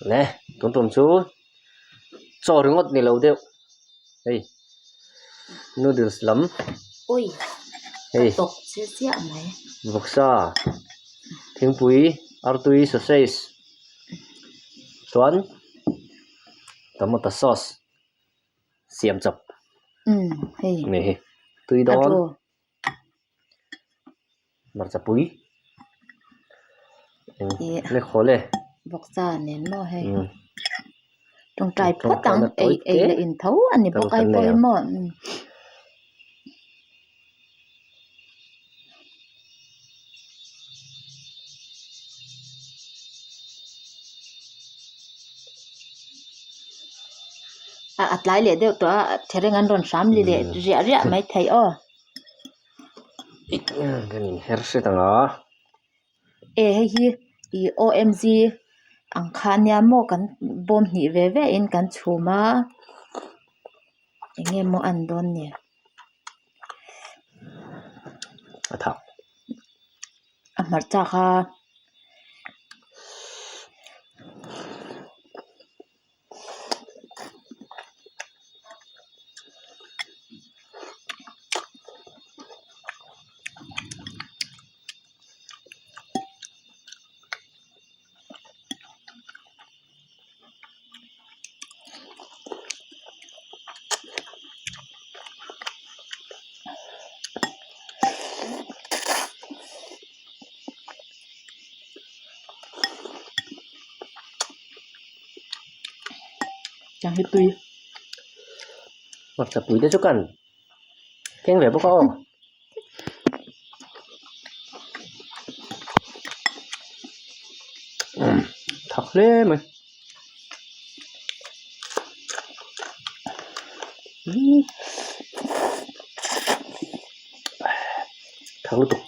Le tun tum chu chaw ringawt ni lo deuh hei noodles lam ui hei tawp chiah chiah mai vawksa thingpui artui sausage chuan tomato sauce siam chawp umm hei a ni hi tui dawn. Hmarcha pui eng le khawl e vawksa nen maw hei tawngtai phawt ang ei ei leh in tho a ni bawk a hei pawh hi maw a tlai leh deuh tawh a thereng an rawn hram leh riah riah maithei aw. Kan inher hret ang a. E hei hi ih OMG ang kha ania maw kan bawm hnih ve ve in kan chhum a eng nge maw a an dawn ni. A thak. A hmarcha kha. Chang hi tui. Hmarcha pui te chu kan keng ve bawk a aw. Thak hle mai. Thak lutuk.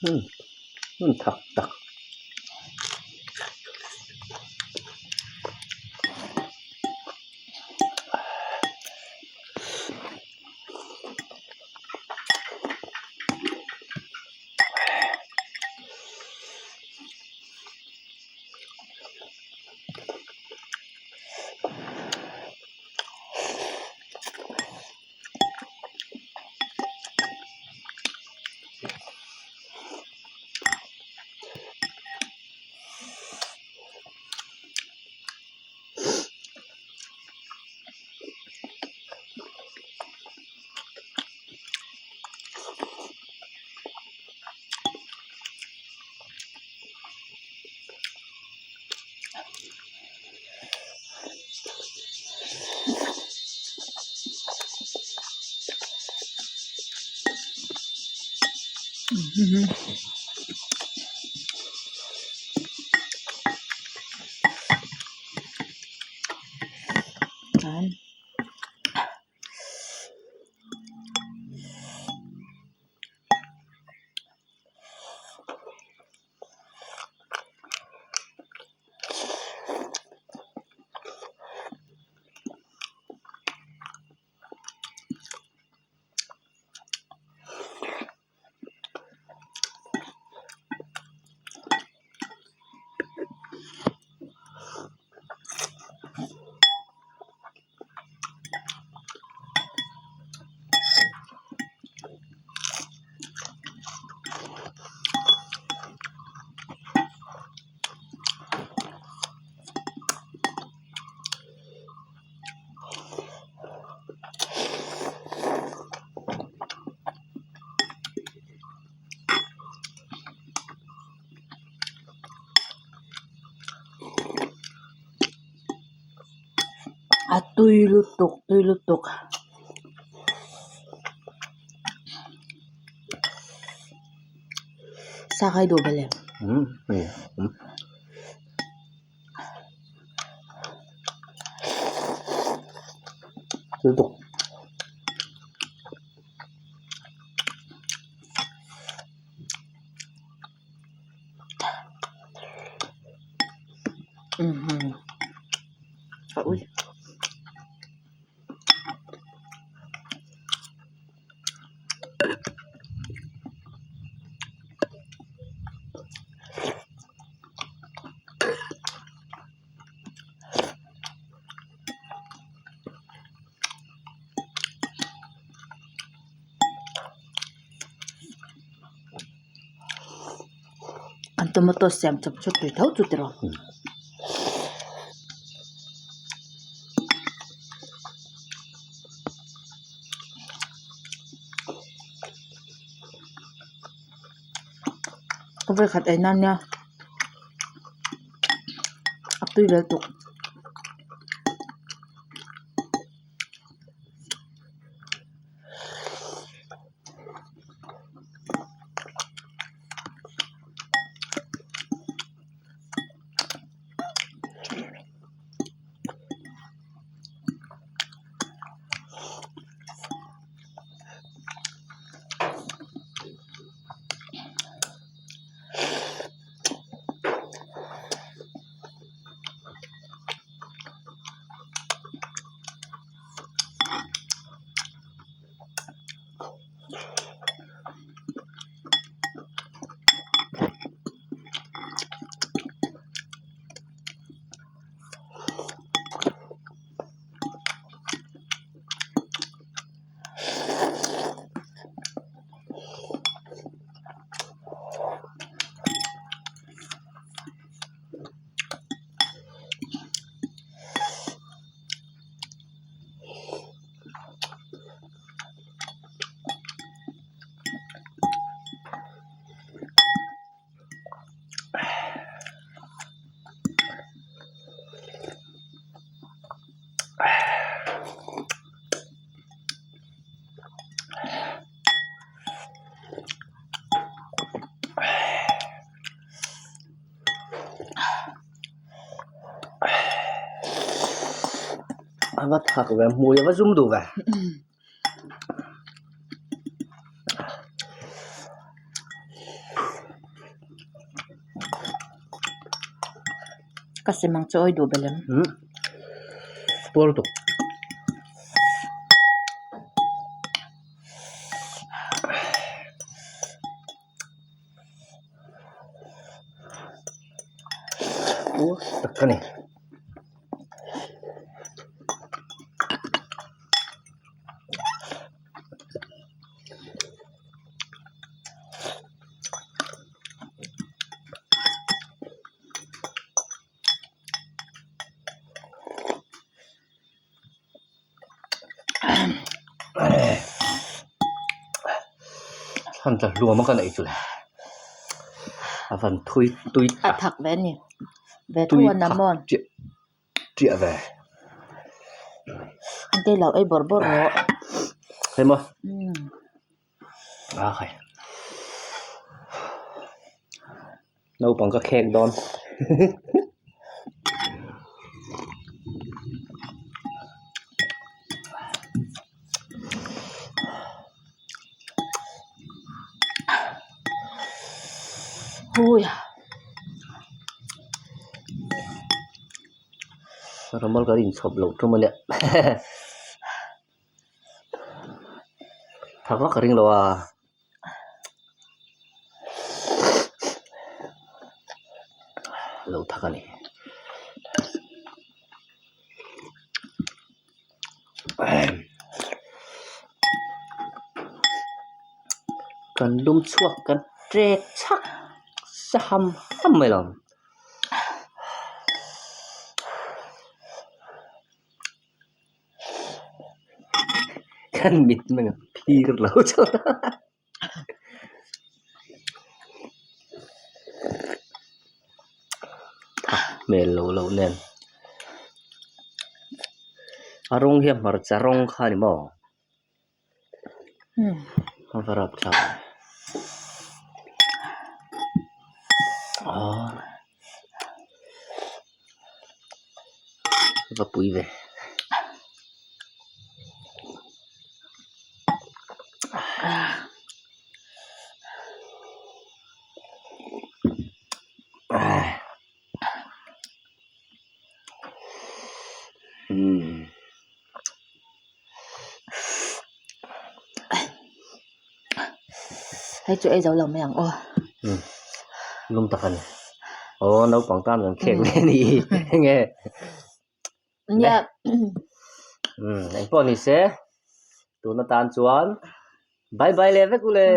Hmun thak tak. A tui lutuk tui lutuk. Sa khai duh belh em? Lutuk. A ui. Tomato siam chawp chu tui tho chu tiraw. Ka vawikhat ei nan nia a tui vel tuk. A va thak ve hmui a va zum duh ve. Ka sem ang chu awi duh belh em. Puar tuk. Puar tak a ni. Thlan tla hluam a ka neih chu le a van thui tui a thak ve a ni ve tho a na maw chiah chiah ve an te lo ei bawrh bawrh rawh hei maw a khai naupang ka khek dawn. Ramal kan inchhawp loh tum a nia thak vak ka ring lo a. Lo thak a ni. Kan lum chhuak kan ṭek chhak sa ham ham mai lo. Kan mit meng a phir lo chauh a. Thak hmel lo loh nen a rawng hi a hmarcha rawng kha a ni maw a va rap thlak aaa va pui ve. Hei chu ei zo lo mai ang aw. Lum tak a ni. Aw naupang tan kan khek ve a ni enge. Nia. Engpawh ni se tun atan chuan bye bye leh vek u le.